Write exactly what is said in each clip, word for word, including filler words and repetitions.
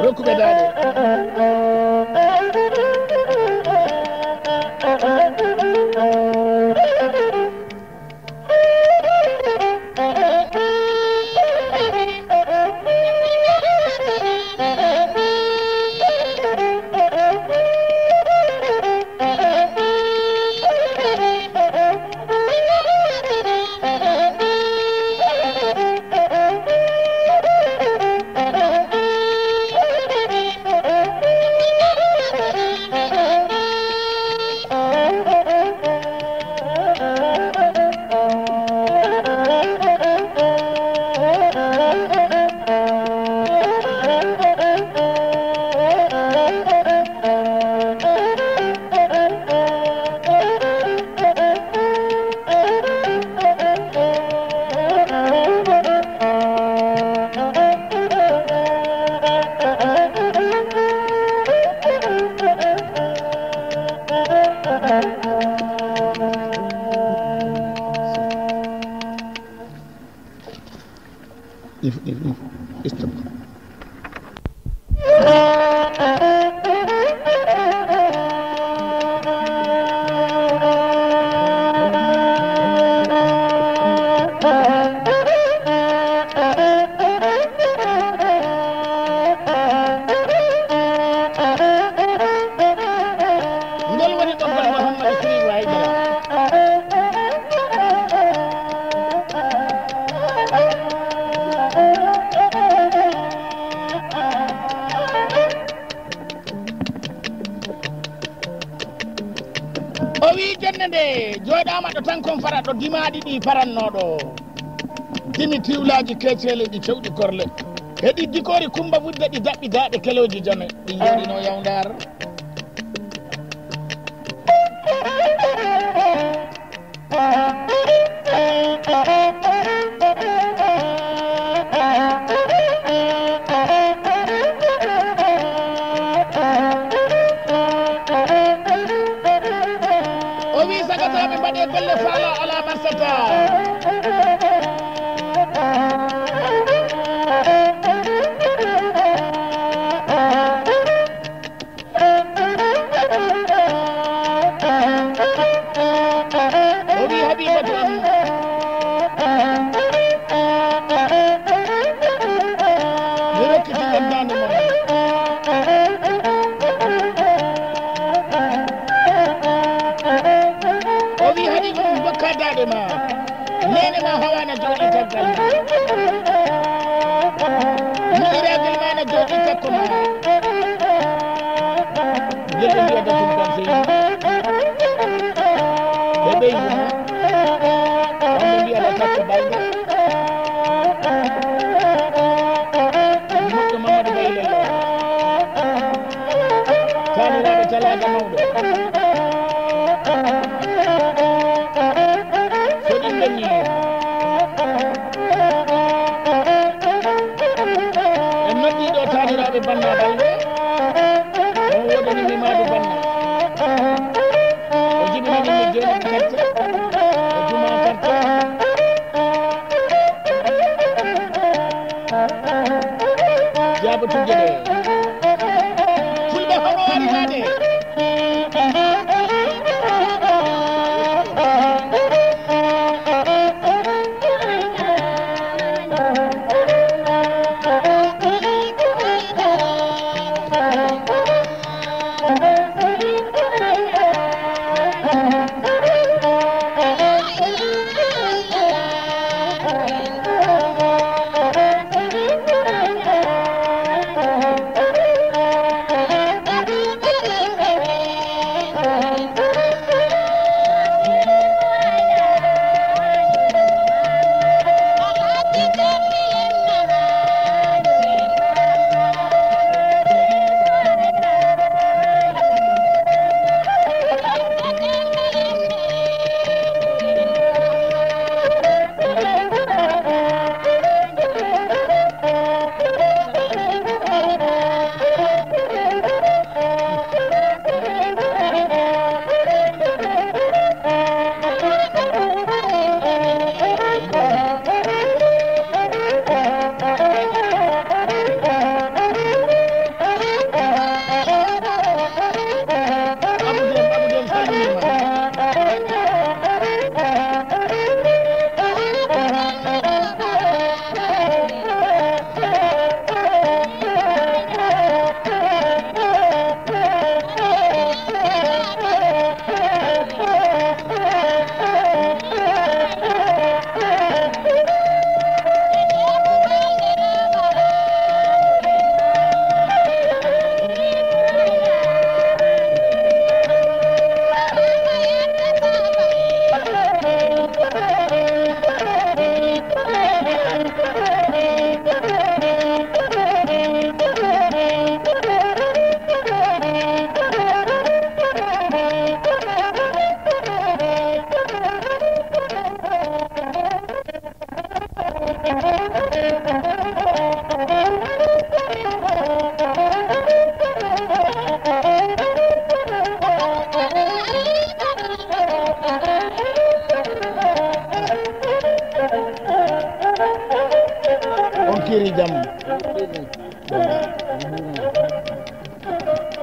Hokkuɓe daaɗe. If, if, if, stop. Ngol woni ɓoggol Mouhamadou Souribou Aïdara. O wii, jonnde nde jooɗaama ɗo tan, kon fara ɗo dimaaɗi ɗi parannooɗo. Dimi tiwlaaji keeceele ɗi cewɗi korle. Heɗi dikoori Kummba Wudda ɗi daɓɓi daaɗe kelooji jane. Ɗi njooɗinoo Yawndaar. O wi, sagataaɓe, mbaɗee golle, faala alaa marsata. O wi, Habibatu am, mi rokkiti yendaande mon. O wi, Habibu, mi hokka daaɗe ma. Neene ma hawaana jooɗi caggal ma. Miñiraagal ma na jooɗi takko ma. Ngel ɓe mbiyata ɗum kon seydi. Ɓe ɓeydi ma. Kamɓe mbiyata takko balɗe. Moƴƴo Mamadou Baylel o. Taaniraaɓe talaaga mawɗo. So ɗin ɓenni, en noddii ɗo taaniraaɓe Banna Balde. On woodani mi Maadu Banna. O jibinani mi Jeenaba Karte. O Juma Karte. Jaabo tujje ɗe. Fulɓe hono wari maade.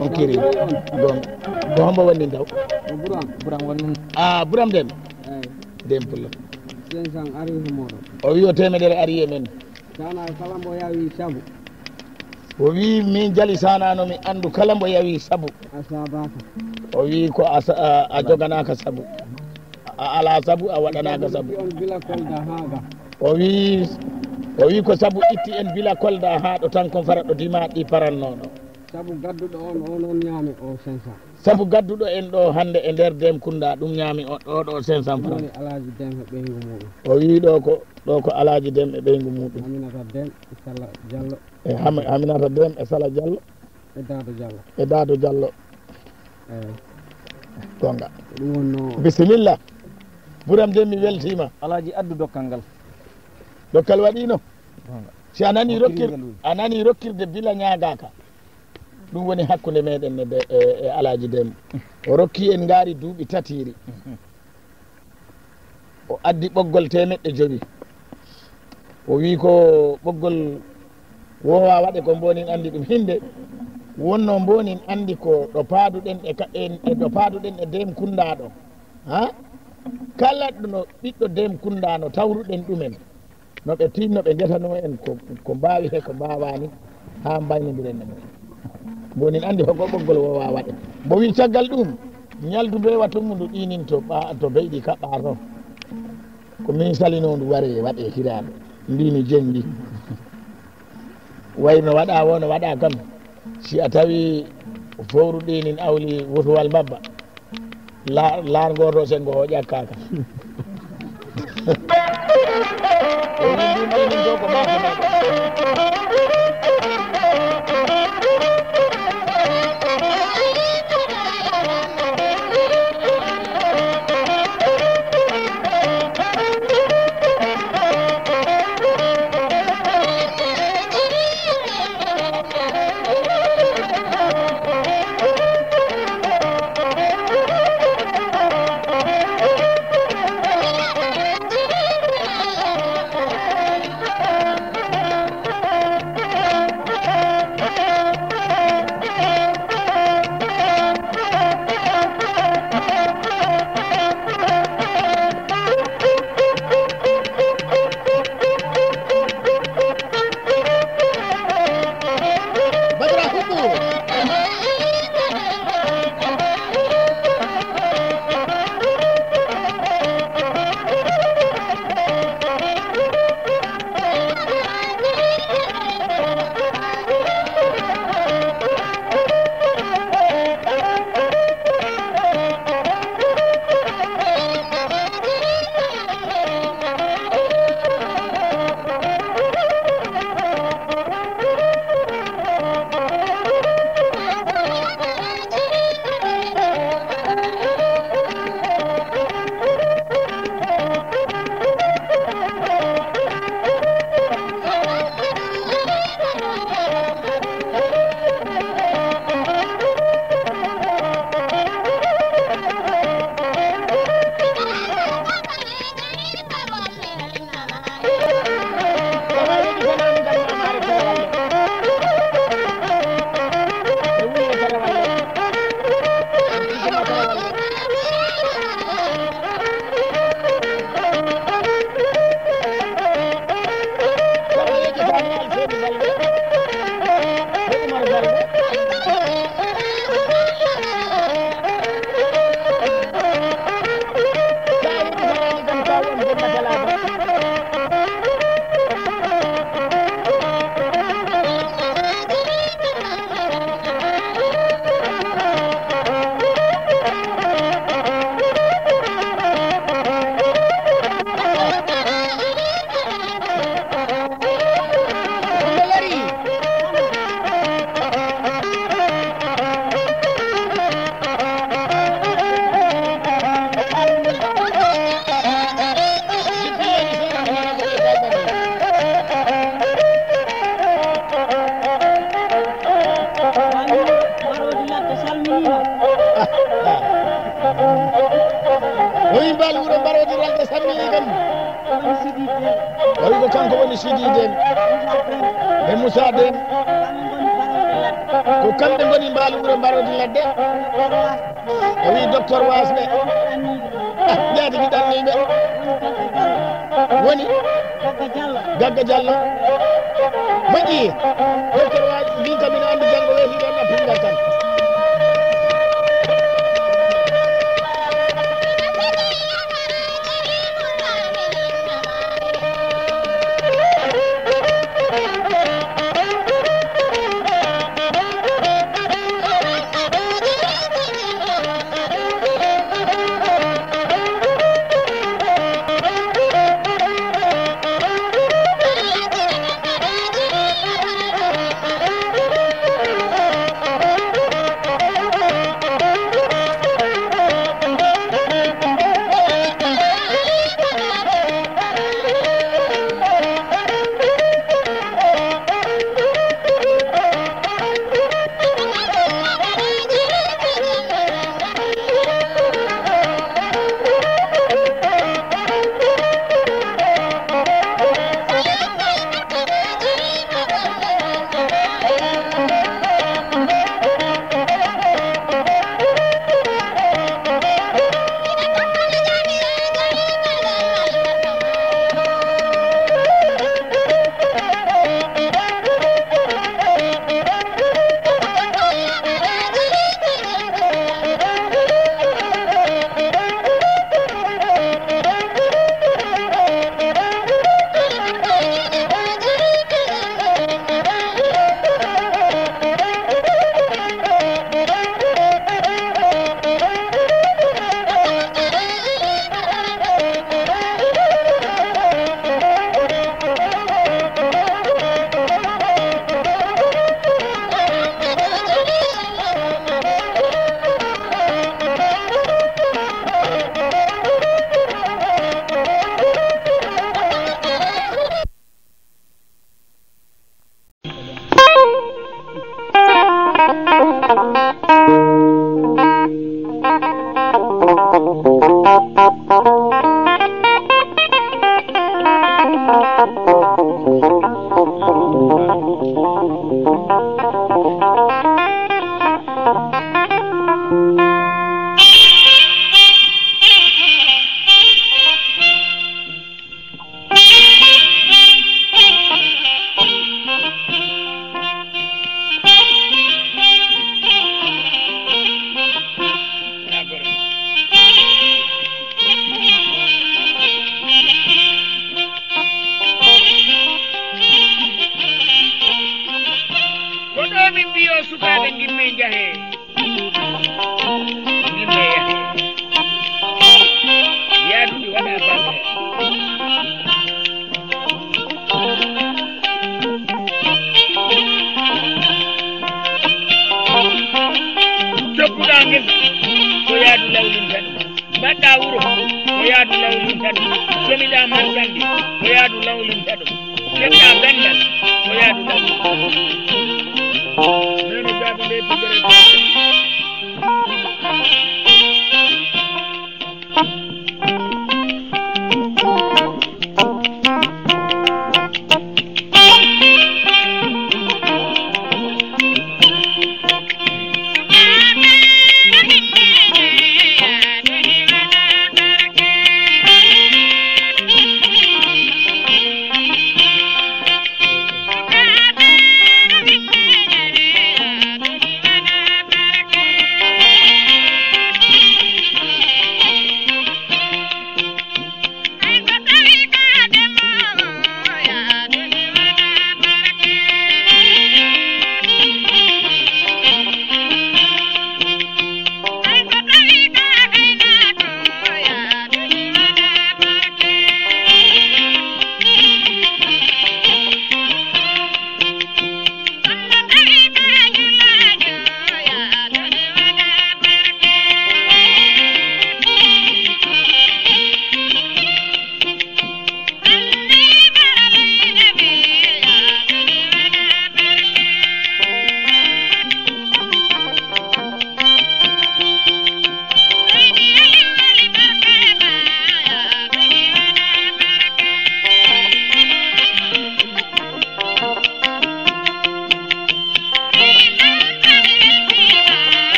On kiri. Gonga. Ko hombo woni ndaw? Buram. Buram woni. Ah, Buram Dem. Eyi. Dem Pullo. Cinq cents ari ko moɗon. O wi o teemedere ari e men. Sana kala mbo yawi sabu. O wi min Jali Sana no mi andu kala mbo yawi sabu. A sabaka. O wi ko a sa-, a, a joganaka sabu. A ala sabu, a waɗanaka sabu. On bila Kolda haa ga. O wi, o wi ko sabu itti en bila Kolda haa ɗo tan kon fara ɗo dima ɗi parannoɗo. Sabu gadduɗo on, on, on ñaami o cinq cents. Sabu gadduɗo en ɗo hande e nder Dem Kunda, ɗum ñaami o, o ɗo cinq cents francs. Woni Alaaji Dem e ɓeyngu muɗum. O wi ɗo ko, ɗo ko Alaaji Dem e ɓeyngu muɗum. Aminata Dem e Sala Jallo. E Ham-, Aminata Dem e Sala Jallo. E Daado Jallo. E Daado Jallo. Eyi. Gonga. Ko ɗum wonno. Bisimilla. Buram Dem, mi weltima. Alaaji, addu dokkal ngal. Dokkal waɗino. Gonga. Si a nani rokkir-, a nani rokkirde bila ñaagaka. Ɗum woni hakkunde meɗen e be-, e, e Alaaji Dem. O rokki en ngaari duuɓi tatiiri. O addi ɓoggol teemeɗɗe jowi. O wi ko ɓoggol woowa waɗe ko mbonin andi ɗum hinde. Wonno mbonin andi ko ɗo paaduɗen e ka-, en, e ɗo paaduɗen e Dem Kunda ɗo. Ha? Kala ɗo no ɓiɗɗo Dem Kunda no tawruɗen ɗumen. No ɓe tinno ɓe ngetano en ko, ko mbaawi he ko mbaawani, haa mbaynondiren e mumen. Mbonin andi hoggo ɓoggol woowa waɗe. Mbo wi caggal ɗum, ñaldu mbeewa tummundu ɗinin to ɓa-, to beyɗi kaɓɓa to. Ko min salinondu ware waɗe hiraaɗo. Mbimi jeŋ ndi. Wayno waɗa wo no waɗa kam. Si a tawi fowru ɗinin awli wutuwal mbabba. La-, laar ngoo to senngo o ƴakkaaka. O wi ɗum ɗo min ɗo ko maako maako. Kanko woni Sidi Deme e Moussa Deme. Ko kamɓe ngoni mbaalu wuro mbaroodi ladde. O wi docteur Wasɓe. Ah, jaatigi ɗanniiɓe. Woni Gagga Diallo. Moƴƴi. Docteur Wasɓe, min kam ina anndi janngo weeti ɗon appingal tan. Ko ɗo min mbiyo sukaaɓe ngimmee njahee. Ngimmee yahee. Yaadude waɗa balɗe. Coppuɗaa ngesa ko yaadu lawlinta ɗum. Mbaɗɗaa wuro ko yaadu lawlinta ɗum. Comiɗaa markanɗe ko yaadu lawlinta ɗum. Keɓɗaa ganndal ko yaadu lawlinta ɗum. Neno jaaba nde tugere.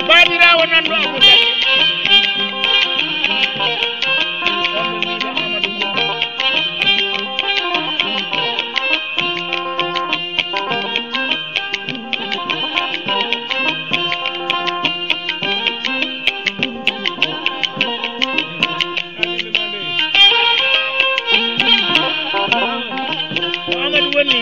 Baabiraawo nan ɗo Abu Dhabi. Amadou woni.